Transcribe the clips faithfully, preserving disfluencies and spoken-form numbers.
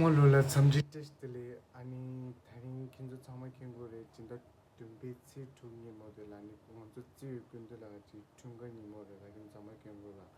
ཚང་མ་ལོ་ལ་འཚམས་འདྲི་བཀྲ་ཤིས་བདེ་ལེགས། ཨ་ནི་དེ་རིང་ཁྱེད་ཚོ་ཚང་མ་མཁྱེན་གྱི་རེད། སྤྱི་ཟླ་བདུན་པའི་ཚེས་དྲུག་ཉིན་མོ་དེ་ལ་ནི་ང་ཚོ་བརྩེ་བའི་སྐུ་མདུན་ལགས་ཀྱི་འཁྲུངས་སྐར་ཉིན་མོ་རེད་ལ། ཁྱེད་ཚང་མ་མཁྱེན་གྱི་རེད།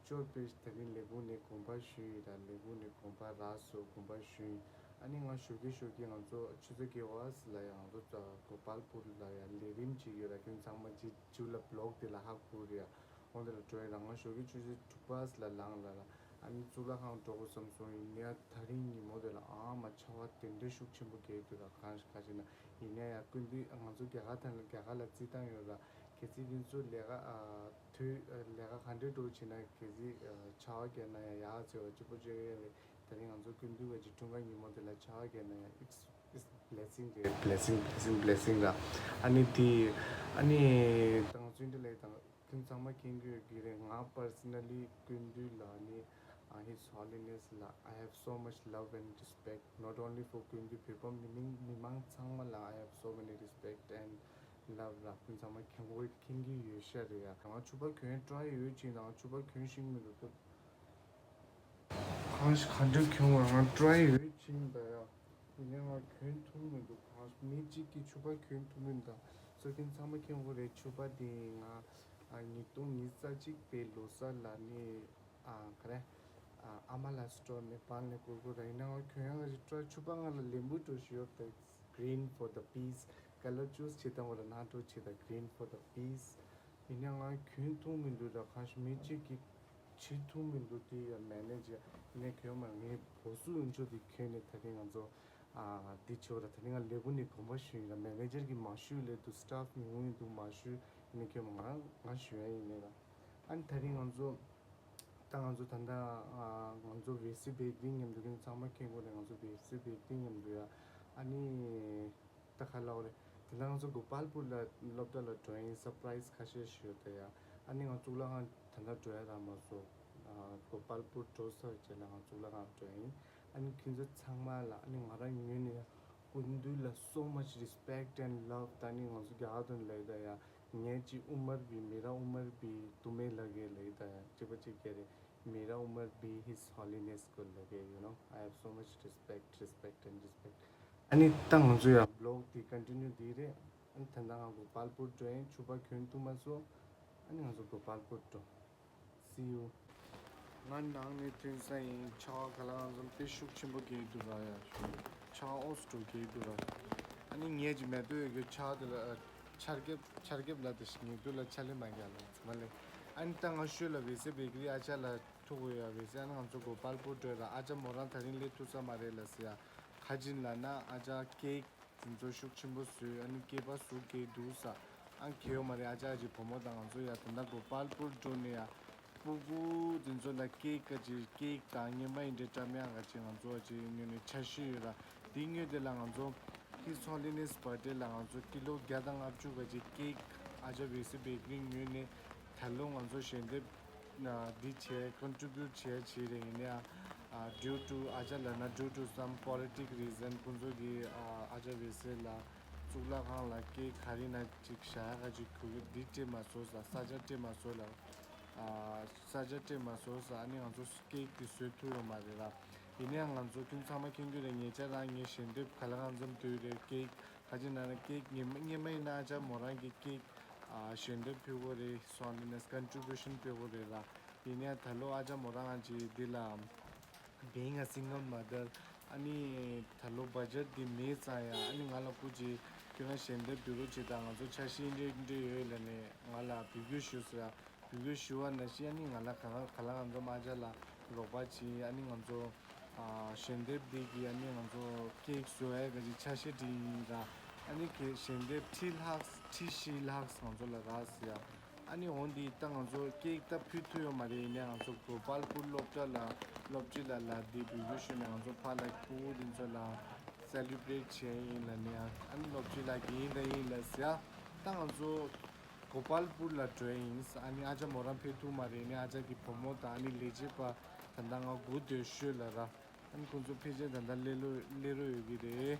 ཅོ་པེ་དེ་རིང་ལས་ཁུངས་ནས་དགོངས་པ་ཞུས་ཡིན་ལ། ལས་ཁུངས་ནས་དགོངས་པ་རག་སོང་། དགོངས་པ་ཞུས་ཡིན། ཨ་ནི་ང་ཞོགས་ཀས་ཞོགས་ཀས་ང་ཚོ་ཆུ་ཚོད་བརྒྱད་པ་ལ་ཡང་ང་ཚོ་གོ་པལ་པུར་ལ་ཡང་ལས་རིམ་ཅིག་ཡོད་ལ། ཁྱེད་ཚང་མ་ཅིག་ཅིག་ལ་བི་ལོག་དེ་ལ་ཧ་གོ་རེད་ཡ། འོང་དེ་ལ་འགྲོ་ཡིན་ལ། ང་ཞོགས་ཀས་ཆུ་ཚོད་དྲུག་པ་ལ་ལངས་ལ་ལ། ཨ་ནི་གཙུག་ལག་ཁང་འགྲོ་དགོས་བསམ་སོང་། ཡིན་ནའི་དེ་རིང་ཉིན་མོ་དེ་ལ་ཨ་མ་ཆར་པ་དེ་འདྲའི་ཤུགས་ཆེན་པོ་རྒྱག་གི་འདུག་ལ། གང་ཞིག་ག་ཞིག་ན། ཡིན་ནའི་ཡང་སྐུ་མདུན་ང་ཚོ་རྒྱ་གར་དང་རྒྱ་གར་ལ་རྩིས་སྟངས་ཡོད་ལ། གལ་སྲིད་ཁྱེད་ཚོ་ལས་ཀ་ཨ་དུས་ཨ་ལས་ཀ་ག་འདྲའི་འགྲོ་བྱེད་ན་གལ་སྲིད་ཨ་ཆར་པ་རྒྱག་ན་ཡང་ཡག་ཚོད་པ་གཅིག་པོ་བརྗོད་ཡོད་རེད། དེ་རིང་ང་ཚོ་སྐུ་མདུན་གྱི་འཁྲུངས་སྐར་ཉིན་མོ་དེ་ལ་ཆར་པ་རྒྱག་ན་ཡང་it's it's blessing རེད། blessing blessing blessing ར། ཨ་ནི་དེ་ཨ་ནི་ད་ང་ཚོའི་འདི་ལས་དང་། ཁྱེད་ཚང་མ་མཁྱེན་གྱི་ཡོད་ཀྱི་རེད། ང་personally སྐུ་མདུན་ལ་ནི་ཨ་His Holiness ལ་I have so much love and respect, not only for སྐུ་མདུན། བོད་པ་མི་མིང་མི་མང་ཚང་མ་ལ་I have so many respect and love ར། ཁྱེད་ཚང་མ་མཁྱེན་གྱི་མཁྱེན་གྱི་ཡོད་ཤག་རེད་ཡ། ང་ཕྱུ་པ་གྱོན་try ཡོད་ཅིང་ང་ཕྱུ་པ་གྱོན་ཤེས་མི་འདུག་གང་ཞིག་ག་འདྲ་གྱོན་བ་ང་try ཡོད་ཅིང་ད་ཡ། ཡིན་ནའི་ང་གྱོན་ཐུབ་མི་འདུག་གང་ཞིག་མི་གཅིག་གིས་ཕྱུ་པ་གྱོན་ཐུབ་མི་འདུག་སོ་ཁྱེད་ཚང་མ་མཁྱེན་གྱི་རེད། ཕྱུ་པ་དེ་ང་ཨ་ཉིས་སྟོང་ཉི་ཤུ་རྩ་གཅིག་པའི་ལོ་གསར་ལ་ནི་ཨ་ག་རེ་ཨ་ཨ་མ་ལགས་སི་ཊོར་ནས་པཱལ་ནས་བསྐུར་གྱི་རེད། ཡིན་ནའི་ང་གྱོན་ཡག་ག་ཞིག་try། ཕྱུ་པ་ང་ལ་ལེན་པོ་འགྲོ་ཞིག་ཡོད་པས། Green for the peace color choose བྱེད་སྟངས་ལ་ནང་འགྲོ་བྱེད་དང་། Green for the peace ཡིན་ནའི་ང་གྱོན་ཐུབ་མི་འདུག་ད་གང་ཞིག་མི་གཅིག་གིས་བྱེད་ཐུབ་མི་འདུག་དེ་ཡ་མེ་ནེ་ཇར་ཡིན་ནའི་གྱོན་མ། ངའི་བོ་སུ་ཡིན་ཆོག་དེ་གྱོན་ནས་དེ་རིང་ང་ཚོ་ཨ་འདི་བྱེད་པ་ར། དེ་རིང་ང་ལས་ཁུངས་ནས་དགོངས་པ་ཞུས་ཡིན་ལ། མེ་ནེ་ཇར་གྱིས་མ་ཞུས་ལས་འདུག་སི་ཊཕ་སི་ཉུང་ཉུང་འདུག་མ་ཞུས། ཡིན་ནའི་གྱོན་མ། ང་ང་ཞུ་ཡ་ཡིན་ནའི་ལ། ཨ་ནི་དེ་རིང་ང་ཚོ་ད་ང་ཚོ་ད་ལྟ་ཨ་ང་ཚོ་ཝེ་སི་བེ་ཀི་རི་མཉམ་དུ་ཁྱེད་ཚང་མ་མཁྱེན་གྱི་རེད། ང་ཚོ་ཝེ་སི་བེ་ཀི་རི་མཉམ་དུ་ཡ་ཨ་ནི། ད་ག་ལབ་དགོས་རེད། དེ་ལ་ང་ཚོ་གོ་པལ་པུར་ལ་སློབ་གྲྭ་ལ་འགྲོ་ཡིན། སར་པ་རའི་སི་ཁ་ཤས་ཤིག་ཡོད་དེ་ཡ། ཨ་ནི་ང་གཙུག་ལག་ཁང་ད་ལྟ་འགྲོ་ཡ་རག་མ་སོང་། ཨ་གོ་པལ་པུར་འགྲོ་ཚར་རྗེས་ལ་ང་གཙུག་ལག་ཁང་འགྲོ་ཡིན། ཨ་ནི་ཁྱེད་ཚོ་ཚང་མ་ལ་ཨ་ནི་ང་རང་ངོས་ནས་ཡ་སྐུ་མདུན་ལ་so much respect and love ད་ནི་ང་ཚོ་རྒྱ་གར་དུ་ལབ་ཡོད་དེ་ཡ། ངའི་ཅི་ཨུ་མར་བི་མེ་ར་ཨུ་མར་བི་ཏུ་མེ་ལ་གེ་ལབ་ཡོད་དེ་ཡ། ཅི་པ་ཅི་གེ་རེད། Mera Umar Bhi, His Holiness ko lage, you know, I have so much respect, respect and respect. ཨ་ནི་ད་ང་ཚོ་ཡ་བི་ལོག་དེ་ཀོན་ཊི་ནིའུ་དེ་རེད། ཨ་ནི་ད་ལྟ་ང་གོ་པལ་པུར་འགྲོ་ཡིན། ཕྱུ་པ་གྱོན་ཐུབ་མ་སོང་། ཨ་ནི་ང་ཚོ་གོ་པལ་པུར་འགྲོ། See you. ང་ནང་ནས་ཐོན་ས་ཡིན། ཆར་པ་ག་ལ་གང་འཚམ་དཔེ་ཤུགས་ཆེན་པོ་རྒྱག་འདུག་ར་ཡ། ཆར་པ་ཨོ་སི་ཊོ་རྒྱག་འདུག་ར། ཨ་ནི་ངས་ཀྱི་མེ་ཏོག་ཡོད་རྒྱུ་ཆར་དེ་ལ་ཆར་རྒྱབ་ཆར་རྒྱབ་ལ་དེ་ཉེ་དུ་ལ་ཆ་ལེ་མ་རྒྱག་ལ་མ་ལེ། ཨ་ནི་ད་ང་ཤོད་ལ་ཝེ་སེ་བེ་ཀི་རི་ཨ་ཅག་ལ་ཐུག་གོ་ཡ། ཝེ་སེ་ཨ་ནི་ང་ཚོ་གོ་པལ་པུར་འགྲོ་ཡ་ལ། ཨ་ཅག་མོ་རང་དེ་རིང་སླེབས་ཐུབ་ས་མ་རེད་ལ་ཟེར་ཡ། ག་ཅི་ཡིན་ལབ་ན་ཨ་ཅག་ཀེག་དེ་ཚོ་ཤུགས་ཆེན་པོ་བཟོས། ཨ་ནི་སྐྱེས་པ་ཟུག་སྐྱེས་འདུག་ས། ཨ་གལ་ཡོད་མ་རེད། ཨ་ཅག་གི་བུ་མོ་དང་ང་ཚོ་ཡ་ད་ལྟ་གོ་པལ་པུར་འགྲོ་ནས་ཡ། སྤུ་གུ་དེ་ཚོ་ལ་ཀེག་ག་ཅིག་ཀེག་དང་རྔན་པ་ཡིན་འདྲ་བཀྲམ་ཡག་ག་ཅིག་ང་ཚོ་ཅིག་ཉོས་ནས་འཆར་གཞི་ཡོད་ལ། དེ་ཉོས་དེ་ལ་ང་ཚོ་His Holiness birthday ལ་ང་ཚོ་ཀི་ལོ་བརྒྱ་དང་ལྔ་བཅུ་ག་ཅིག་ཀེག་ཨ་ཅག་ཝེ་སེ་བེ་ཀི་རི་ཉོས་ནས་ད་ལོ་ང་ཚོ་ཞལ་འདེབས་འདི་བྱས་ཀོན་ཊི་བིའུ་ཊི་བྱས་བྱས་རེད། ཡིན་ནའི་ཨ་due to ཨ་ཅག་ལ་ན་due to some politic reason ཁོང་ཚོ་གིས་ཨ་ཅག་ཝེ་སེ་ལ་གཙུག་ལག་ཁང་ལ་ཀེག་ག་རེ་ན་ཅིག་བཞག་ཡག་ག་ཅིག་ཁུ་གི་འདི་སྤྲད་མ་སོང་ས། ས་ཆ་སྤྲད་མ་སོང་ལ། ས་ཆ་སྤྲད་མ་སོང་ས། ཨ་ནི་ང་ཚོ་ཀེག་དེ་བཟོས་ཐུབ་ཡོད་མ་རེད་ལ། ཡིན་ནའི་ང་ཚོ་ཁྱེད་ཚང་མ་མཁྱེན་གྱི་རེད། ཉེ་ཆར་རང་ངའི་ཞལ་འདེབས་ག་ལ་གང་འཚམ་བསྡུས་རེད། ཀེག་ག་ཅི་ན་ན་ཀེག་ཉི་མ་ཉི་མ་ཡིན་ན་ཨ་ཅག་མོ་རང་གི་ཀེག་ཞལ་འདེབས་ཕུལ་གོ་རེད། སོ་ཨ་ནི་ནས་ཀོན་ཊི་བིའུ་ཤན་ཕུལ་གོ་རེད་ལ། ཡིན་ནའི་ད་ལོ་ཨ་ཅག་མོ་རང་ང་ཅི་འདི་ལ། Being a single mother ཨ་ནི་ད་ལོ་བ་ཇེཊ་འདི་མེད་ཙང་ཡ། ཨ་ནི་ང་ལ་སྐུ་མཁྱེན་ཁྱོད་རང་ཞལ་འདེབས་བསྡུ་རོགས་བྱེད་དང་། ང་ཚོ་འཆར་གཞི་འདི་འདྲ་ཡོད་ལ་ནས་ང་ལ་འབོད་སྐུལ་ཞུ་ཟེར་ཡ། འབོད་སྐུལ་ཞུ་བ་ནང་བཞིན་ཨ་ནི་ང་ལ་ག་ལ་ག་ལ་ང་ཚོ་མ་ཇ་ལ་རོགས་པ་བྱེད། ཨ་ནི་ང་ཚོ་ཨ་ཞལ་འདེབས་འདི་གི་ཨ་ནི་ང་ཚོ་ཀེག་བཟོ་ཡ་ག་ཅིག་འཆར་གཞི་འདི་ཡིན་ར། ཨ་ནི་ཀེག་ཞལ་འདེབས་ཁྲི་ལྷག་ཁྲི་བཞི་ལྷག་ང་ཚོ་ལ་རག་ཟེར་ཡ། ཨ་ནི་འོ་འདི་ད་ང་ཚོ་ཀེག་ད་ཕུལ་ཐུབ་ཡོད་མ་རེད། ཡིན་ནའི་ང་ཚོ་གོ་པལ་པུར་སློབ་གྲྭ་ལ་སློབ་སྤྱི་ལ་ལ་འདི་འབོད་སྐུལ་ཞུས་ནས་ང་ཚོ་ཕར་ལ་ཕྲུ་གུ་འདི་ཚོ་ལ་སེ་ལི་བྷི་རེཊ་བྱས་ཡིན་ལབ་ནས། ཨ་ནི་སློབ་སྤྱི་ལགས་ཀྱིས་ཡིན་ད་ཡིན་ལབ་ཟེར་ཡ། ད་ང་ཚོ་གོ་པལ་པུར་ལ་འགྲོ་ཡིན། ཨ་ནི་ཨ་ཅག་མོ་རང་ཕེབས་ཐུབ་མ་རེད། ཨ་ནི་ཨ་ཅག་གི་བུ་མོ་དང་ཨ་ནི་ལས་བྱེད་པ་ད་ལྟ་ང་སྒུག་སྡོད་ཤོད་ལབ་ར། ཨ་ནི་ཁོང་ཚོ་ཕལ་ཆེར་ད་ལྟ་སླེབས་རོགས་སླེབས་རོགས་ཡོད་ཀྱི་རེད།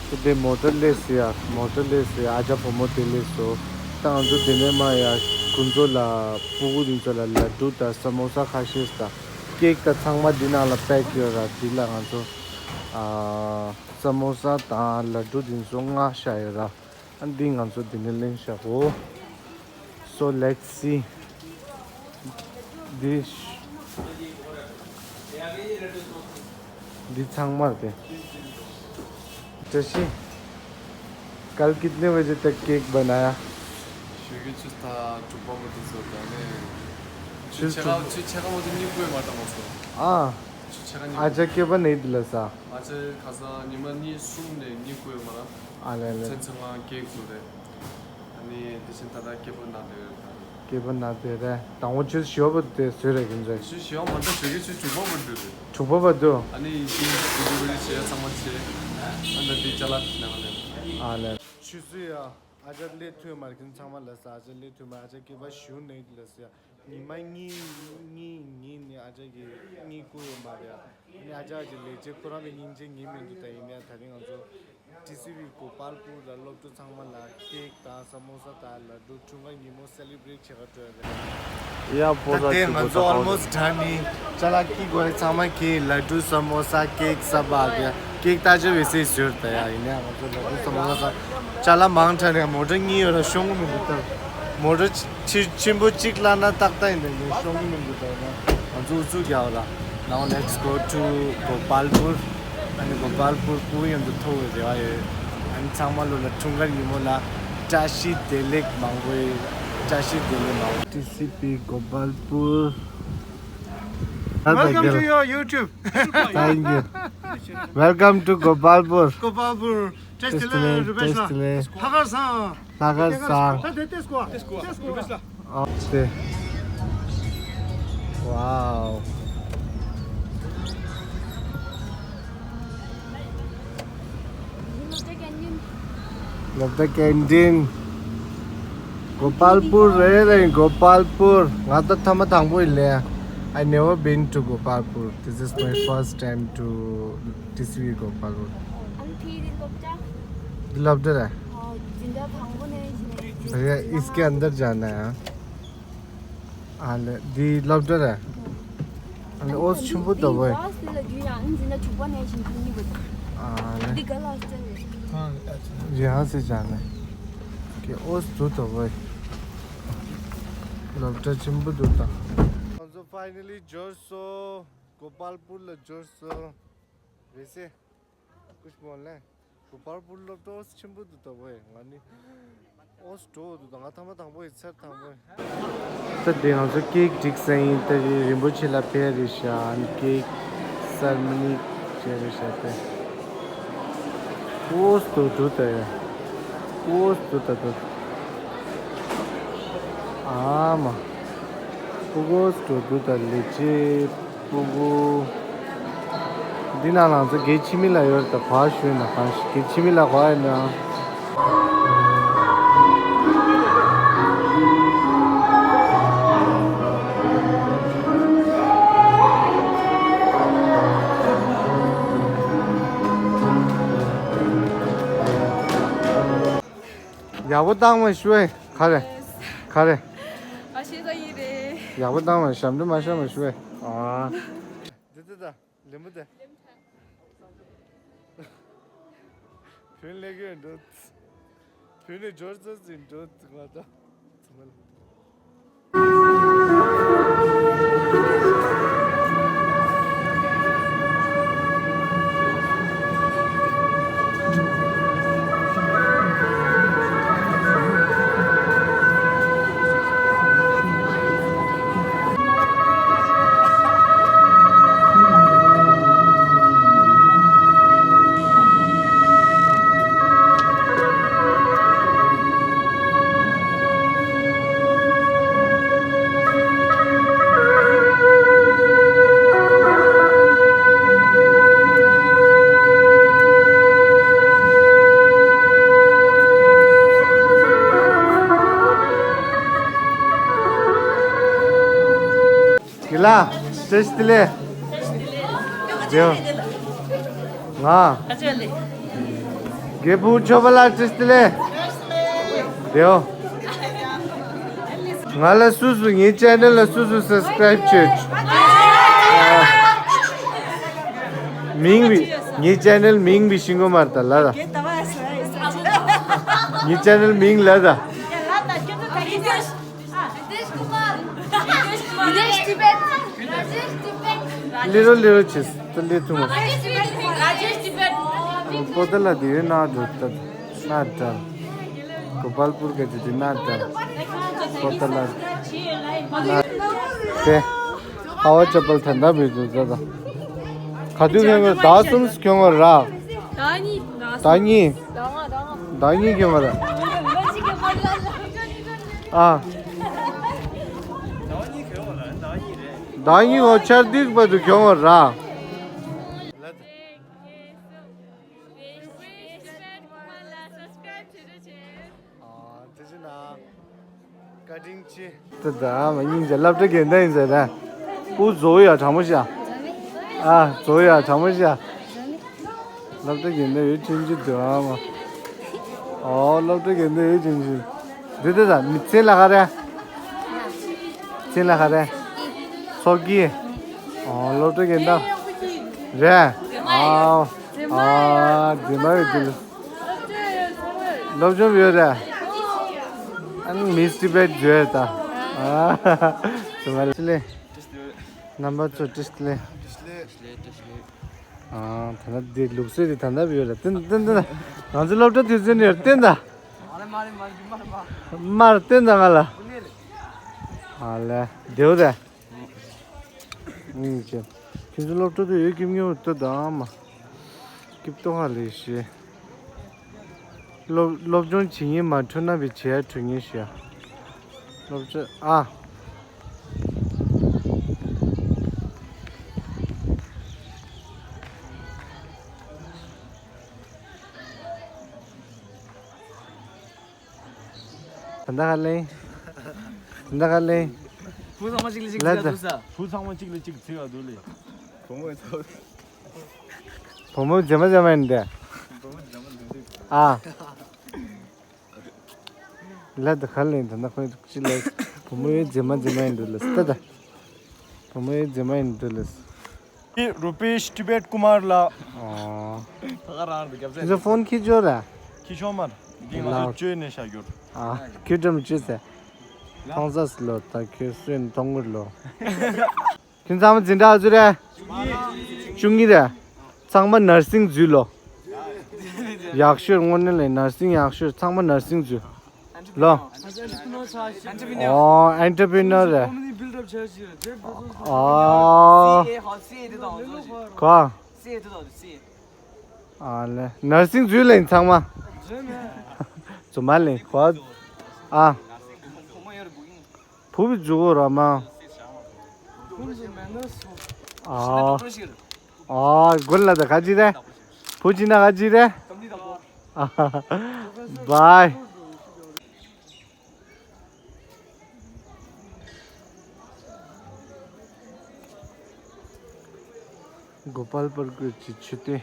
ཁོ་དེ་མོ་ཊ་སླེབས་ཟེར་ཡ། མོ་ཊ་སླེབས་ཟེར་ཡ། ཨ་ཅག་བུ་མོ་དེ་སླེབས་སོང་། ད་ང་ཚོ་དེ་ནས་མར་ཡ་ཁོང་ཚོ་ལ་སྤུ་གུ་དེ་ཚོ་ལ་ལ་ཌུ་དང་ས་མོ་ས་ཁ་ཤས་དང་ཀེག་དང་ཚང་མ་འདི་ནང་ལ་པེག་ཡོད་ར། འདི་ལ་ང་ཚོ་ ཨ། ས་མོ་ས་དང་ལ་ཌུ་དེ་ཚོ་ལྔ་བཞག་ཡོད་ར། ཨ་འདི་ང་ཚོ་འདི་ནས་ལེན་བཞག་གོ། So let's see. འདི་འདི་ཚང་མ་རེད། བཀྲ་ཤིས། कल कितने बजे तक केक बनाया? ཞོགས་ཀའི་ཆུ་ཚོད་དྲུག་པ་མ་གཏོགས་ཚོད་དང་ནས། ཆུ་ཆུ་ཚོད་ཆ་ཚང་ཆུ་ཆ་ཚང་མ་དེ་གཉིད་ཁུག་མ་བཏང་བ་ཚོ། ཨ། ཆུ་ཆ་ཚང་གཉིད། ཨ་ཅག་སྐྱེས་པ་ནས་འདི་ལ་ས། ཨ་ཅག་ཁ་སང་ཉི་མ་གཉིས་གསུམ་ནས་གཉིད་ཁུག་མ་ར། ཨ་ལེ་ལེ། མཚན་ཚང་མ་ཀེག་བཟོ་རེད། ཨ་ནི་དེ་བཞིན་ད་ལྟ་སྐྱེས་པ་ན་བསྡད་ཡོད་ད། སྐྱེས་པ་ན་བསྡད་རེད། དང་པོ་ཆུ་ཞོ་བ་དེ་བཟོས་རེད་ཀྱི་འདྲ། ཆུ་ཞོ་མ་འདྲ་བཟོས་ཀྱི་ཆུ་དྲུག་པ་མ་འདྲ་རེད། དྲུག་པ་བ་དུ། ཨ་ནི་དེ་དེ་དེ་བྱས་ཚང་མ་བྱས། ཨ་ནི་དེ་ཅ་ལག་ནང་ལ། ཨ་ལེ། ཆུ་ཚོད་ཡ། ཨ་ཅག་སླེབས་ཐུབ་མ་རེད་ཀྱི་ཚང་མ་ལ་ས། ཨ་ཅག་སླེབས་ཐུབ་མ་རེད། ཨ་ཅག་སྐྱེས་པ་ཞུ་ནས་ལ་ས། ཉི་མ་གཉིས་གཉིས་ཉིན་ནས་ཨ་ཅག་གིས་གཉིད་ཁུག་ཡོད་མ་རེད། ཨ་ནི་ཨ་ཅག་གི་ལས་བྱེད་ཁོ་རང་གི་སྙིང་རྗེ་ཉིན་མི་འདུག་ད་ཡིན་ནའི་ད་རིང་ང་ཚོ་ཊི་སི་ཝི་གོ་པལ་པུར་ལ་སློབ་ཕྲུག་ཚང་མ་ལ་ཀེག་དང་ས་མོ་ས་དང་ལ་ཌུ་འཁྲུངས་སྐར་ཉིན་མོ་སེ་ལི་བྷི་རེཊ་བྱེད་ག་འགྲོ་ཡ་རེད། ཡ་ཕོ་ད་ས་དེ་ང་ཚོ་ཨོལ་མོ་སི་ཊི་དྲན་ནི་ཅ་ལག་ཀི་གོ་ཡ་ཚང་མ་ཀི་ལ་ཌུ་ས་མོ་ས་ཀེག་ས་བག་ཡ་ཀེག་ད་ཅི་བེ་སི་ཟུར་ད་ཡ་ཡིན་ནའི་ང་ཚོ་ལ་ཌུ་ས་མོ་ས་ཅ་ལག་མང་དྲགས་ནས་མོ་ཊ་གཉིས་ཡོད་ར་ཤོང་གི་མི་འདུག་ད། མོ་ཊ་ཆི་ཆེན་པོ་གཅིག་བརླག་ན་ཏག་ཏག་ཡིན་པས་ནས་ཤོང་གི་མི་འདུག་ད་ཡིན་ན་ང་ཚོ་ཨུ་ཚུགས་རྒྱག་ར། Now let's go to Gopalpur. ཨ་ནི་གོ་པལ་པུར་སྐུ་ཡོན་དུ་ཐོབ་པའི་རེ་བ་ཡོད། ཨ་ནི་ཚང་མ་ལོ་ལ་འཁྲུངས་སྐར་ཉིན་མོ་ལ་བཀྲ་ཤིས་བདེ་ལེགས་མང་པོ་ཡོད། བཀྲ་ཤིས་བདེ་ལེགས་མང་པོ། ཊི་སི་པི་གོ་པལ་པུར། Welcome to your YouTube. Thank you. Welcome to Gopalpur. Gopalpur. Test Test le, test le. Rebecca. Test le. Hagar san. Sagar san. Test squad. Test squad. ཨོ་དེ། Wow. Love the canteen. གོ་པལ་པུར་རེད་རེད། གོ་པལ་པུར། ང་ད་ཐ་མ་དང་པོ་ཡིན་ལེ། I never been to Gopalpur. This is my first time to T C V Gopalpur. ཨ་ནི་ཕི་རི་སློབ་གྲྭ། འདི་སློབ་གྲྭ་རེད། ཨོ་འཛིན་གྲྭ་དང་པོ་ནས་བྱས་ནས། भैया, इसके अंदर जाना है। हाँ। ཨ་ལེ། འདི་སློབ་གྲྭ་རེད། ཨ་ལེ། ཨོ་ཆེན་པོ་འདུག་བས། ཨ་ནི་འཛིན་གྲྭ་དྲུག་པ་ནས་བཞིན་དུ་གཉིས་པ། ཨ་ལེ། འདི་ག་ལ་ཧོ་སི་ཊེལ་རེད། यहाँ से जाना है। के ཨོ་འདུག་བས། སློབ་གྲྭ་ཆེན་པོ་འདུག་ད། ང་ཚོ་finally འབྱོར་སོང་། གོ་པལ་པུར་ལ་འབྱོར་སོང་། वैसे कुछ बोलना है? གོ་པལ་པུར་སློབ་གྲྭ་ཆེན་པོ་འདུག་ད་བས། ང་ནི་ཨོ་སི་འགྲོ་འདུག་ད། ང་ཐ་མ་དང་པོ་ཡིན། ཚར་དང་པོ་ཡིན། ད་དེ་ང་ཚོ་ཀེག་སྒྲིག་ས་ཡིན། ད་རིན་པོ་ཆེ་ལ་ཕེབས་རེད་ཤག་ཀེག་སེ་རེ་མོ་ནི་བྱས་རེད་ཤག་དེ་ཨོ་སི་འདུག་ད་ཡ། ཨོ་སི་འདུག་ད་འདུག་ཨ་མ། ཨོ་སི་འདུག་ད་ལས་བྱེད། ཕྲུ་གུ། འདི་ནང་ལ་ང་ཚོ་སྒེར་ཕྱི་མི་ལ་ཡོད་རེད། ད་ག་ཞུས་ན་གང་ཞིག་སྒེར་ཕྱི་མི་ལ་ག་ཡོད་ན། ཡག་པོ་བཏང་བ་ཞུ་ཨེ། ག་རེ། ག་རེ། ཨ་ཤེས་ས་ཡིན་རེད། ཡག་པོ་བཏང་བ། ཞབས་འདྲེན་མ་བཞག་པ་ཞུ་ཨེ། ཨ། འདི་འདི་ད་ལེམ་བུ་དེ། བུན་ལེགས་ཡོད་འགྲོ། བུན་ནས་འབྱོར་ཚོད་ཟིན་འགྲོ་ང་ད། ཡིན་ལ། བཀྲ་ཤིས་བདེ་ལེགས། ལྡེའོ། ང་། རྒད་པོ་ཆོས་པ་ལགས་བཀྲ་ཤིས་བདེ་ལེགས། ལྡེའོ། ང་ལ་སུ་སུ་ངའི་ཅེ་ནལ་ལ་སུ་སུ་སབ་སི་ཀྲའིབ་བྱེད། མིང་བི། ངའི་ཅེ་ནལ་མིང་བི་ཤིང་གོ་མར་ད་ལ་ད། ངའི་ཅེ་ནལ་མིང་ལ་ད། ལི་རོ་ལི་རོ་ཆེས་ད་ལི་ཐུ་མ། པོ་ཏ་ལ་དེ་ཡོད་ན་འགྲོ་ད་ན་དྲ། གོ་པལ་པུར་ག་ཅི་དེ་ན་དྲ། པོ་ཏ་ལ་ན་དེ། ཨ་བ་ཅ་པལ་ཐན་ད་བི་དུ་ད་ད། ག་དུས་ཁྱོད་ད་གསུམ་ཁྱོད་ར། ད་གཉིས། ད་གཉིས། ད་གཉིས་ཁྱོད་ར། ཨ། ད་གཉིས་འོ་ཆར་སྡིག་པ་དུ་ཁྱོད་ར། ཨ། དེ་བཞིན་ན། བཀའ་དྲིན་ཆེ། ད་ད་མ་སྙིང་རྗེ་སློབ་གྲྭ་རྒན་ད་ཡིན་ཟེར་ན། ཨུ་བཟོ་ཡ་དྲང་མོ་ཤ། ཨ་བཟོ་ཡ་དྲང་མོ་ཤ། སློབ་གྲྭ་རྒན་ད་ཡོད་ཅན་ཅི་འདུག་ཨ་མ། ཨོ་སློབ་གྲྭ་རྒན་ད་ཡོད་ཅན་ཅི། འདི་ད་ད་མི་ཚེ་ལ་ཁ་རེ། ཚེ་ལ་ཁ་རེ། སོག་གི། ཨོ་སློབ་གྲྭ་རྒན་ད། རེད། ཨ་ཨ་རྫི་མ་ཡོད་དུ་ལ། སློབ་སྦྱོང་ཡོད་རེད། ཨ་ནི་མིས་ཊི་བེཊ་བརྗོད་ད། ཨ། ཚང་མ་ལ་ལེ། རྣམ་པ་ཚོ་བཀྲ་ཤིས་བདེ་ལེགས། ཨ། ད་ལྟ་འདི་ལུགས་སྲོལ་འདི་ད་ལྟ་ཡོད་རེད། བསྟན་བསྟན་བསྟན། ང་ཚོ་སློབ་གྲྭ་དུས་ཚོད་ནས་བསྟན་ད། མར་བསྟན་ད་ང་ལ། ཨ་ལེ། བདེ་བོ་རེད། ཨུམ་ཅེ། ཁྱེད་ཚོ་སློབ་གྲྭ་དུ་ཡོད་ཀྱི་མྱོང་ལྟ་དང་མ། སྐྱིབ་ཏོ་ཧ་ལས་ཤེ། སློབ་སློབ་སྦྱོང་བྱེད་ཉིན་མ་འཕྲོད་ན་བི་བྱེད་ཡ་འཕྲོད་ཉིན་ཤེ། སློབ་གྲྭ་ཨ། ད་ལྟ་ག་ལེ། ད་ལྟ་ག་ལེ། བུ་ཚང་མ་གཅིག་ལ་གཅིག་ལ་ཟེར་ཡ་འདུག་ས། བུ་ཚང་མ་གཅིག་ལ་གཅིག་ཚིག་ཡ་འདུག་ལེ། བུ་མོ་ཚོ། བུ་མོ་མཛེས་མ་མཛེས་མ་ཡིན་ཏེ། བུ་མོ་མཛེས་མ་མཛེས་མ། ཨ། ལ་ད་ག་ལེ་ད་ན་ཁོས་གཅིག་ལ། བུ་མོ་ཡི་མཛེས་མ་མཛེས་མ་ཡིན་འདུག་ལེ་ད་ད། བུ་མོ་ཡི་མཛེས་མ་ཡིན་འདུག་ལེ། རུ་པེཤ་ཏི་བེད་ཀུ་མར་ལགས། ཨོ། ད་ག་རང་རེད་རྒྱབ་ཁྱེད་ཚོ་ཕོན་ཁྱེར་འབྱོར་ར། ཁྱེར་ཤོག་མར། འདི་ང་ཚོ་བཅོས་ནས་བཞག་རྒྱུར། ཨ། ཁྱེད་འགྲམ་བཅོས་ཟེར། ཐང་ས་སི་ལོ་ད་ཁྱོད་སུན་ཐོང་གུར་ལོ། ཁྱེད་ཚང་མ་འཛིན་གྲྭ་ཚོ་རེད། བཅུ་གཉིས་རེད། ཚང་མ་ནར་སིང་འཛུལ་ལོ། ཡག་ཤོས་དངོས་གནས་ལས་ནར་སིང་ཡག་ཤོས་ཚང་མ་ནར་སིང་འཛུལ། ལོ། ཨོ་ཨེན་ཊར་པི་ནར་རེད། ཨོ། ག་ཨ་ལེ་ནར་སིང་འཛུལ་ལེན་ཚང་མ། རྫུན་མ་ལེན་ག་ཨ། བུ་བི་འཛུལ་གོ་ར་མ། ཨ། ཨ་དགོན་ལ་ད་ག་ཅི་རེད། བུ་ཅི་ན་ག་ཅི་རེད། བའི། གོ་པལ་པུར་གྱི་མཆོད་རྟེན།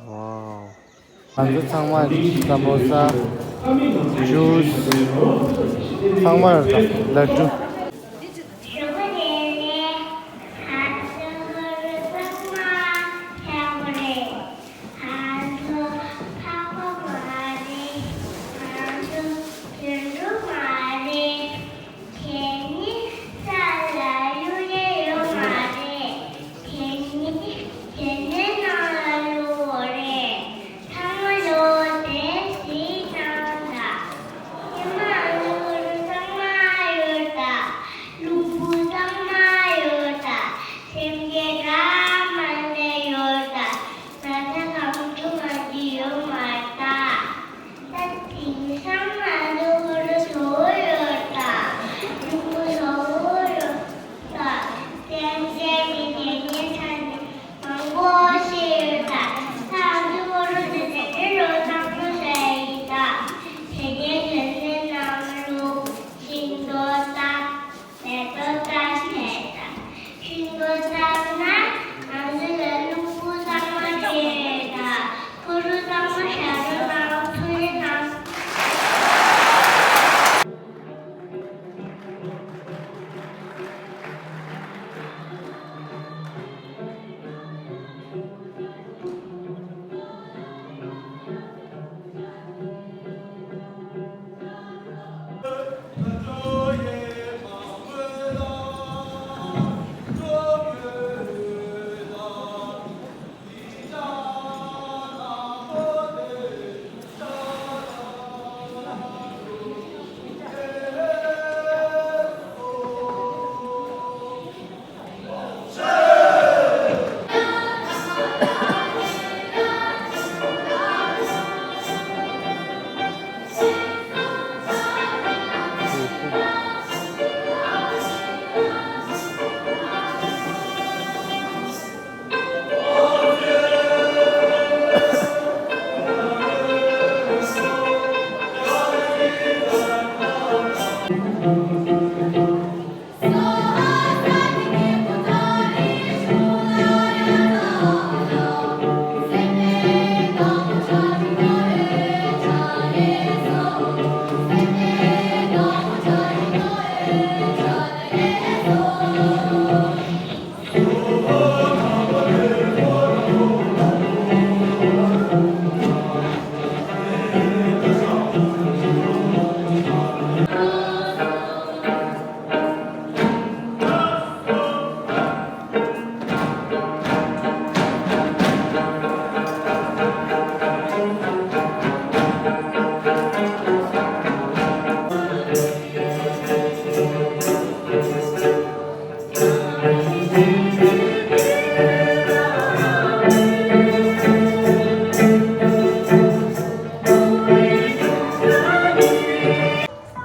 ཝའོ། ང་ཚོ་ཚང་མ་ས་མོ་ས། ཇུས། ཚང་མ་ལ་ལ་ཀྲུ། ང་ཚོ་ཕག་པ་མ་རེད། ང་ཚོ་དུད་འགྲོ་མ་རེད། དེ་ནི་ས་ལ་གཡུག་ཡས་ཡོད་མ་རེད། དེ་ནི་དེ་ནས་ནང་ལ་གཡུག་དགོས་རེད། ཚང་མ་ལོ་དེ་གཟིགས་གནང་དང་། ཉི་མ་གཡུག་རུ་ཚང་མ་གཡུག་དང་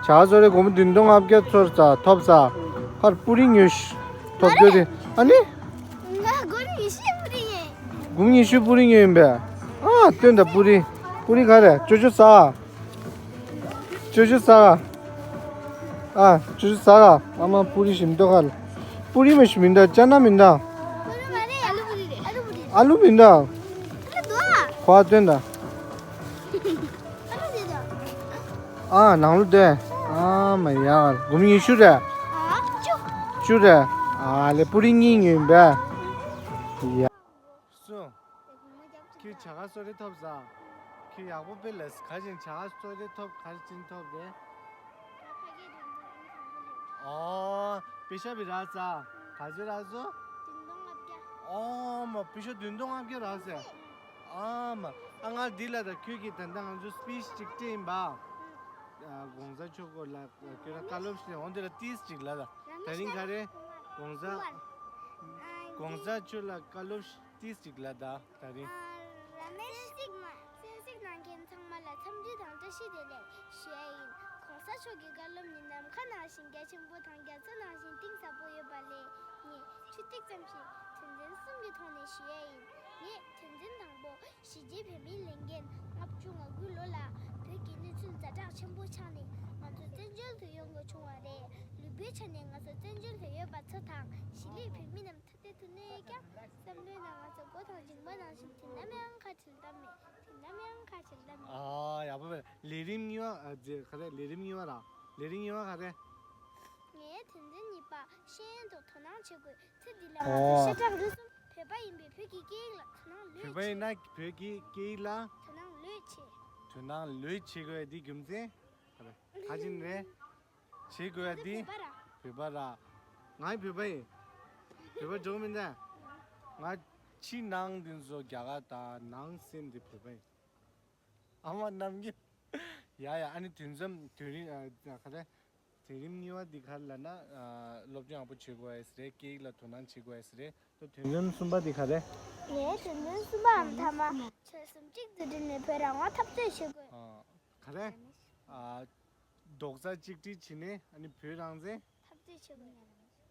ཇ་སོ་རེ་སྒོར་མོ་བདུན་སྟོང་ལྔ་བརྒྱ་ཚོར་ཙ་ཐོབ་ཙ། ཁར་པུ་རི་ཉོས་ཤ་ཐོབ་རྒྱུ་དེ། ཨ་ནི། ང་སྒོར་ཉི་ཤུ་པུ་རི་ཉོས། སྒོར་ཉི་ཤུ་པུ་རི་ཉོས་ཡིན་པས། ཨ་སྟོན་ད་པུ་རི། པུ་རི་ག་རེ་ཅོ་ཅོ་ཟ། ཅོ་ཅོ་ཟ། ཨ་ཅོ་ཅོ་ཟ། ཨ་མ་པུ་རི་ཞིམ་ཏོག་ཁར། པུ་རི་མ་ཞིམ་མིན་ད་ཅ་ན་མིན་ད། ཨ་ལུ་མིན་ད། ཁོ་ཨ་སྟོན་ད། ཨ་ནང་ལོ་དེ། ཨ་མ་ཡ། སྒོར་མོ་ཉི་ཤུ་རེད། བཅུ་རེད། ཨ་ལེ་པུ་རི་གཉིས་ཉོས་ཡིན་པས། ཡ། སུ། ཁྱོད་ཇ་ཁ་སོ་རེ་ཐོབ་ཟ། ཁྱོད་ཡག་པོ་དཔེ་ལས་ག་ཅིན་ཇ་ཁ་སོ་རེ་ཐོབ་ག་ཅིན་ཐོབ་རེད། ཨོ། པེ་ཤ་བི་རག་ཙ། ག་ཚོད་རག་སོ། བདུན་སྟོང་ལྔ་བརྒྱ། ཨོ་མ་པེ་ཤ་བདུན་སྟོང་ལྔ་བརྒྱ་རག་ཟེ། ཨ་མ། ཨ་ང་འདི་ལ་ད་ཁྱོད་ཀྱིས་ད་ལྟ་ང་ཚོ་སྤི་ཆི་ཅིག་སྤྲད་ཡིན་པ། ཨ་གོང་ས་མཆོག་སྐོར་ལ་ཁྱོད་རང་བཀའ་སློབ་ཞིག་འོང་དེ་ལ་ཏིས་ཅིག་ལ་ད། ད་རིང་ག་རེ། གོང་ས། གོང་ས་མཆོག་ལ་བཀའ་སློབ་ཏིས་ཅིག་ལ་ད་ད་རིང་། ར་མེ་ཤི་ཅིག་མ། གསན་གཟིགས་གནང་མཁན་ཚང་མ་ལ་འཚམས་འདྲི་དང་བཀྲ་ཤིས་བདེ་ལེགས་ཞུ་ཡ་ཡིན། གོང་ས་མཆོག་གི་བཀའ་སློབ་ནི་ནམ་མཁའ་ནང་བཞིན་རྒྱ་ཆེན་པོ་དང་རྒྱ་མཚོ་ནང་བཞིན་གཏིང་ཟབ་པོ་ཡོད་པ་ལས་ངས་ཆུ་ཐིགས་ཙམ་ཞིག་དོན་ཚན་གསུམ་གྱི་ཐོག་ནས་ཞུ་ཡ་ཡིན། ངས་དོན་ཚན་དང་པོ། གཞིས་བྱེས་བོད་མིའི་ལས་འགན་ལྔ་བཅུ་ང་དགུ་ལོ་ལ་བོད་ཀྱི་གནས་ཚུལ་ཛ་དྲག་ཆེན་པོ་ཆགས་ནས་ང་ཚོ་བཙན་བྱོལ་དུ་ཡོང་དགོས་བྱུང་བ་རེད། ལུས་པོའི་ཆ་ནས་ང་ཚོ་བཙན་བྱོལ་དུ་ཡོད་པ་ཚོ་དང་གཞིས་ལུས་བོད་མི་རྣམས་ཐ་དད་དུ་གནས་ཀྱང་བསམ་བློའི་ནང་ང་ཚོ་མགོ་དང་མཇིང་པ་ནང་བཞིན་དུས་ནམ་ཡང་ཁ་བྲལ་ཐབས་མེད། དུས་ནམ་ཡང་ཁ་བྲལ་ཐབས་མེད། ཨ་ཡག་པོ་རེད། ལས་རིམ་གཉིས་པ་ཨ་ཙི་ག་རེ་ལས་རིམ་གཉིས་པ་ར། ལས་རིམ་གཉིས་པ་ག་རེ། ངས་དོན་ཚན་གཉིས་པ་ཤེས་ཡོན་ཐོག་དོ་སྣང་བྱེད་དགོས། ཚེ་འདི་ལ་ང་ཚོ་ཨོ། ཤ་ཁྲག་རུས་གསུམ་བོད་པ་ཡིན་པས་བོད་ཀྱི་སྐད་ཡིག་ལ་དོ་སྣང་ལོས་བོད་པ་ཡིན་ན་བོད་ཀྱི་སྐད་ཡིག་ལ་དོ་སྣང་ལོས་བྱེད། དོ་སྣང་ལོས་བྱེད་དགོས་འདི་རྒྱུ་མཚན་ག་རེ་ག་ཅིན་རེད། བྱེད་དགོས་འདི་བོད་པ་ར། བོད་པ་ར། ང་བོད་པ་ཡིན། བོད་པ་འགྲོ་མིན་ད། ང་ཕྱི་ནང་འདི་ཚོ་རྒྱ་གར་དང་ནང་སེམས་འདི་བོད་པ་ཡིན། ཨ་མ་རྣམ་རྒྱལ། ཡ་ཡ་ཨ་ནི་དུས་མཚམས་དུས་རིང་ཨ་ག་རེ། དུས་རིམ་གཉིས་པ་འདི་ག་རེ་ལབ་ན། ཨ་སློབ་སྦྱོང་ཡག་པོ་བྱེད་དགོས་ཡས་རེད། སྐད་ཡིག་ལ་དོ་སྣང་བྱེད་དགོས་ཡས་རེད། ད་དུས་རིམ་གསུམ་པ་འདི་ག་རེ། ངའི་དུས་རིམ་གསུམ་པའམ་ཐ་མ་ཆོལ་གསུམ་གཅིག་ཏུ་བསྒྲིལ་ནས་བོད་རང་དབང་འཐབ་རྩོད་བྱེད་དགོས། ཨ་ག་རེ། ཨ་རྡོག་རྩ་གཅིག་སྒྲིལ་བྱས་ནས་ཨ་ནི་བོད་རང་བཙན་འཐབ་རྩོད་བྱེད་དགོས།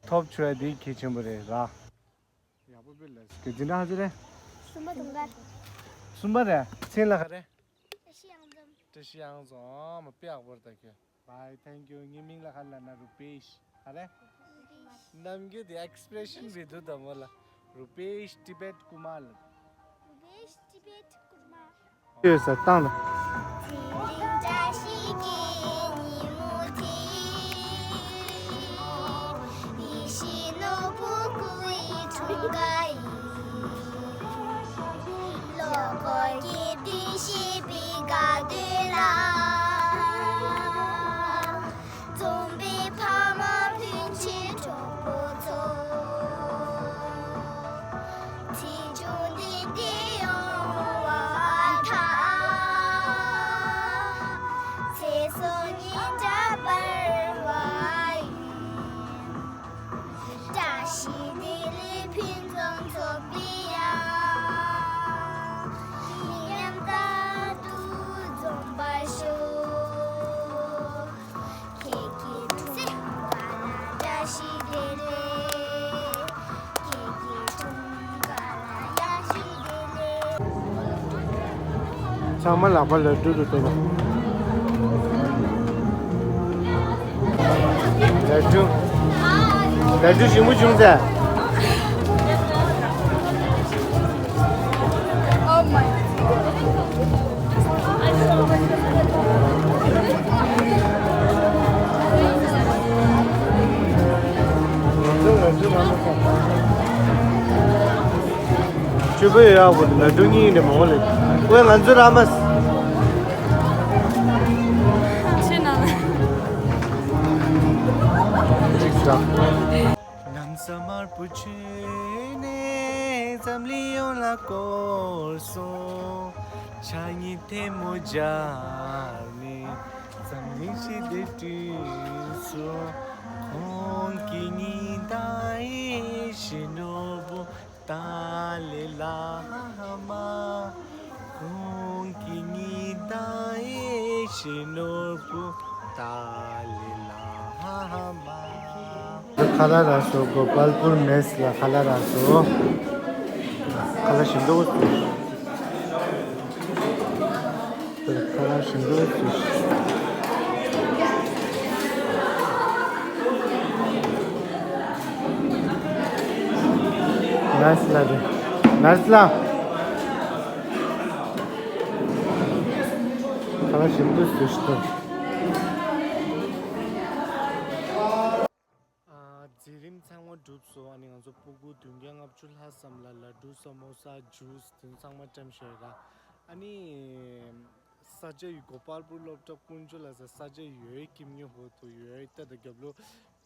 ཐོབ་བྱུང་ཡ་དེ་གལ་ཆེན་པོ་རེད་ར། ཡག་པོ་དཔེ་ལ་སྐད་འཛིན་གྲྭ་ཧ་ཅི་རེད། གསུམ་པ་དུང་དཀར། གསུམ་པ་རེད། མཚན་ལ་ག་རེ། བཀྲ་ཤིས་གཡང་འཛོམས། བཀྲ་ཤིས་གཡང་འཛོམས། ཨ་མ་དཔེ་ཡག་པོ་རེད་ད་ཁྱོད། Bye, thank you. ངའི་མིང་ལ་ག་རེ་ལབ་ན་རུ་པེཤ། ག་རེ། རུ་པེཤ། ནམ་རྒྱུན་དེ་expression་རེད་འདུག་ད་མོ་ལ། རུ་པེཤ་ཏི་བེད་ཀུ་མར་ལབ། རུ་པེཤ་ཏི་བེད་ཀུ་མར། ཡོད་ས་བཏང་ལ། འཛོམས་པའི་ཕ་མ་སྤུན་མཆེད་གྲོགས་པོ་ཚོ། ཚེས་བཅུ་བདུན་དེ་ཡོང་བ་དང་། ཚེ་སྲོག་ཉིན་དྲ་སྤར་བ་ཡིན། བཀྲ་ཤིས་བདེ་ལེགས་ཕུན་སུམ་ཚོགས་པའི་ཡང་། མི་ཉམས་རྟག་ཏུ་འཛོམས་པར་ཤོག་ཁྱེད་ཀྱི་འཁྲུངས་སྐར་ལ་བཀྲ་ཤིས་བདེ་ལེགས། ཁྱེད་ཀྱི་འཁྲུངས་སྐར་ལ་ཡང་ཞིག་བདེ་ལེགས། ཚང་མ་ལག་པ་ལ་ཌུ་ཌུ་སྟོན་ན། ལ་ཌུ། ལ་ཌུ་ཞིམ་པོ་བྱུང་ཟེར། ཆུ་བོ་ཡག་པོ་ལ་ཌུ་གཉིས་ནས་མང་བ་ལས། ཨོའི་ང་ཚོ་ར་མ། ཆུ་ནང་ལ། གཅིག་ཟ། ལམ་ས་དམར་པོ་ཆུ་ནས་འཛམ་གླིང་ཡོངས་ལ་བསྐོར་སོང་། ཕྱག་གཉིས་ཐལ་མོ་སྦྱར་ནས་འཛམ་གླིང་ཞི་བདེ་བསྐྲུན་སོང་། ཁོང་གི་ཉི་ཟླ་ཞི་ནོར་བུ་ཏཱ་ལའི་བླ་མ། ཁོང་གི་ཉི་ཟླ་ཞི་ནོར་བུ་ ཁ་ལག་རག་སོང་། གོ་པལ་པུར་མེས་ལ་ཁ་ལག་རག་སོང་། ཁ་ལག་ཞིམ་པོ་འདུག་ཁ་ལག་ཞིམ་པོ་འདུག་མེས་ལ་རེད། མེས་ལ། ཁ་ལག་ཞིམ་པོ་འདུག་ཨ། མཛད་རིམ་ཚང་མ་གྲུབ་སོང་། ཨ་ནི་ང་ཚོ་སྤུ་གུ་བདུན་བརྒྱ་ལྔ་བཅུ་ལྷག་ཙམ་ལ་ལ་ཌུ་སམ་མོ་ས་ཇུས་དེ་ཚང་མ་བཀྲམ་བཞག་ཡོད་ར། ཨ་ནི་ས་ཆ་ཡི་གོ་པལ་པུར་སློབ་གྲྭ་ཀུན་སྤྱོད་ལ་ས་ས་ཆ་ཡོད་ཀིམ་ཉེ་ཧོ་ཐུ་ཡོད་ཏ་ད་རྒྱབ་ལོ་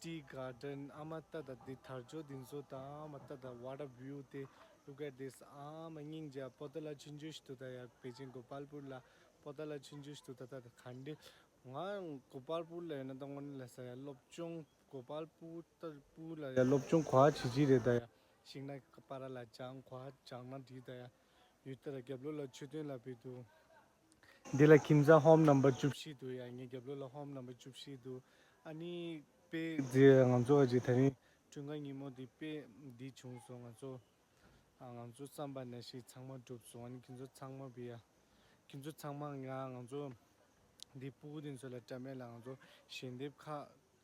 ཏི་གར་ཌན་ཨ་མ་ཏ་ད་དེ་དར་ལྕོག་དེ་ཚོ་དང་ཨ་མ་ཏ་ད་what a view དེ། Look at this. ཨ་མ་སྙིང་རྗེ། པོ་ཏ་ལ་ཆུང་ཆུང་ཞིག་འདུག་ད་ཡ། པེ་ཅིན་གོ་པལ་པུར་ལ་པོ་ཏ་ལ་ཆུང་ཆུང་ཞིག་འདུག་ད་ད་ད་ག་འདྲ། ང་གོ་པལ་པུར་ལ་ཡོད་ན་ད་དངོས་གནས་ལ་ས་ཡ་སློབ་སྦྱོང་གོ་པལ་པུར་ཏ་པུར་ལ་ཡ་སློབ་སྦྱོང་གོ་ཧ་ཆི་ཆི་རེད་ད་ཡ། ཤིང་ནགས་པ་ར་ལ་ལྗང་གོ་ཧ་ལྗང་ན་འགྲིག་ད་ཡ། ཡོད་ད་ར་རྒྱབ་ལོགས་ལ་མཆོད་རྟེན་ལ་བི་འདུག་འདི་ལ་ཁྱིམ་ཚང་ཧོམ་ནམ་བར་བཅུ་བཞི་འདུག་ཡ། ངའི་རྒྱབ་ལོགས་ལ་ཧོམ་ནམ་བར་བཅུ་བཞི་འདུག་ཨ་ནི་དཔེ་དེ་ང་ཚོ་ག་ཅིག་ད་རིང་སྤྲིན་ཁ་ཉིན་མོ་འདི་དཔེ་འདི་བྱུང་སོང་། ང་ཚོ་ཨ་ང་ཚོ་བསམ་པ་ནང་བཞིན་ཚང་མ་འགྲུབ་སོང་། ཨ་ནི་ཁྱེད་ཚོ་ཚང་མ་བི་ཡ། ཁྱེད་ཚོ་ཚང་མ་ང་ང་ཚོ་འདི་སྤུ་གུ་དེ་ཚོ་ལ་བཀྲམ་ཡས་ལ་ང་ཚོ་ཞལ་འདེབས་ཁ་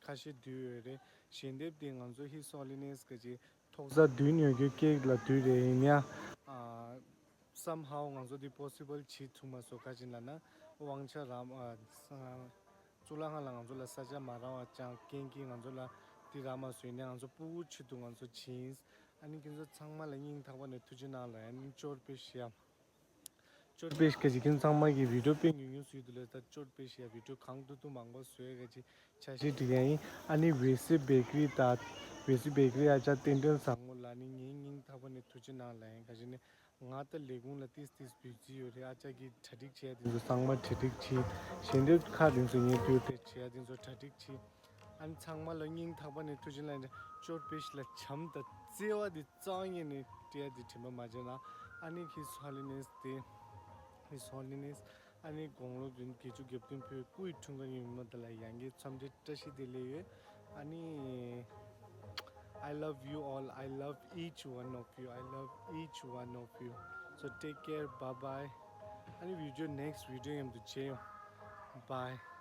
ཁ་ཤས་བསྡུས་ཡོད་རེད། ཞལ་འདེབས་དེ་ང་ཚོ་His Holiness ག་ཅིག་ཐོག་ས་བསྡུས་ཡོད་རྒྱུ་ཀེག་ལ་བསྡུས་རེད། ཡིན་ཡ། ཨ་སམ་ཧའོ་ང་ཚོ་འདི་པོ་སི་བལ་བྱེད་ཐུབ་མ་སོང་། ག་ཅིག་ལབ་ན་དབང་ཆ་རག་མ་ཨ་ས་གཙུག་ལག་ཁང་ལ་ང་ཚོ་ལ་ས་ཆ་མ་རག་པ་ཅང་རྐྱེན་གྱིས་ང་ཚོ་ལ་འདི་རག་མ་སོང་། ཡིན་ནའི་ང་ཚོ་སྤུ་གུ་ཆེད་དུ་ང་ཚོ་བྱིན། ཨ་ནི་ཁྱེད་ཚོ་ཚང་མ་ལ་སྙིང་ཐག་པ་ནས་ཐུགས་རྗེ་གནང་ལ། ཨ་ནི་ཅོར་པེ་ཤི་ཡ། ཅོར་པེ་ཤི་ཀ་ཅིག་ཁྱེད་ཚང་མ་གི་བི་ཌིའོ་དཔེ་ཉུང་ཉུང་སུ་ཡོད་དུ་ལས་ད་ཅོར་པེ་ཤི་ཡ། བི་ཌིའོ་གང་ཐུབ་ཐུབ་མང་པོ་བཟོས་ཀ་ཅིག་འཆར་གཞི་སྒྲིག་ཡ་ཡིན། ཨ་ནི་ཝེ་སི་བེ་ཀ་རི་ད་ཝེ་སི་བེ་ཀ་རི་ཨ་ཅག་རྟེན་འབྲེལ་བཟང་མོ་ལ་ནི་ངའི་སྙིང་ཐག་པ་ནས་ཐུགས་རྗེ་གནང་ལ་ཡིན། ག་ཅིག་ནི་ང་ད་ལས་ཁུངས་ལ་ཏིས་ཏིས་བི་ཛི་ཡོད་རེད། ཨ་ཅག་གིས་གྲ་སྒྲིག་བྱས་དེ་ཚོ་ཚང་མ་གྲ་སྒྲིག་བྱས། ཞལ་འདེབས་ཁག་དེ་ཚོ་ངས་བསྡུས་ཏེ་བྱས་དེ་ཚོ་གྲ་སྒྲིག་བྱས། ཨ་ནི་ཚང་མ་ལ་སྙིང་ཐག་པ་ནས་ཐུགས་རྗེ་གནང་། ཅོར་པེ་ཤི་ལ་བྱམས་དང་བརྩེ་བ་དེ་རྩ་བ་ཉིད་ནས་སྤྲད་ཡ་དེ་དྲན་པ་མ་བརྗེད་ན། ཨ་ནི་His Holiness དེ་His Holiness ཨ་ནི་དགུང་ལོ་བདུན་བརྒྱད་ཅུ་གྱ་བདུན་ཕེབས་སྐུ་ཡི་འཁྲུངས་སྐར་ཉིན་མོ་དེ་ལ་ཡང་བསྐྱར་འཚམས་འདྲི་བཀྲ་ཤིས་བདེ་ལེགས་ཡོད། ཨ་ནི། I love you all. I love each one of you. I love each one of you. So take care. Bye bye. ཨ་ནི་བི་ཌིའོ་next བི་ཌིའོ་མཉམ་དུ་མཇལ་ཡོང་། Bye.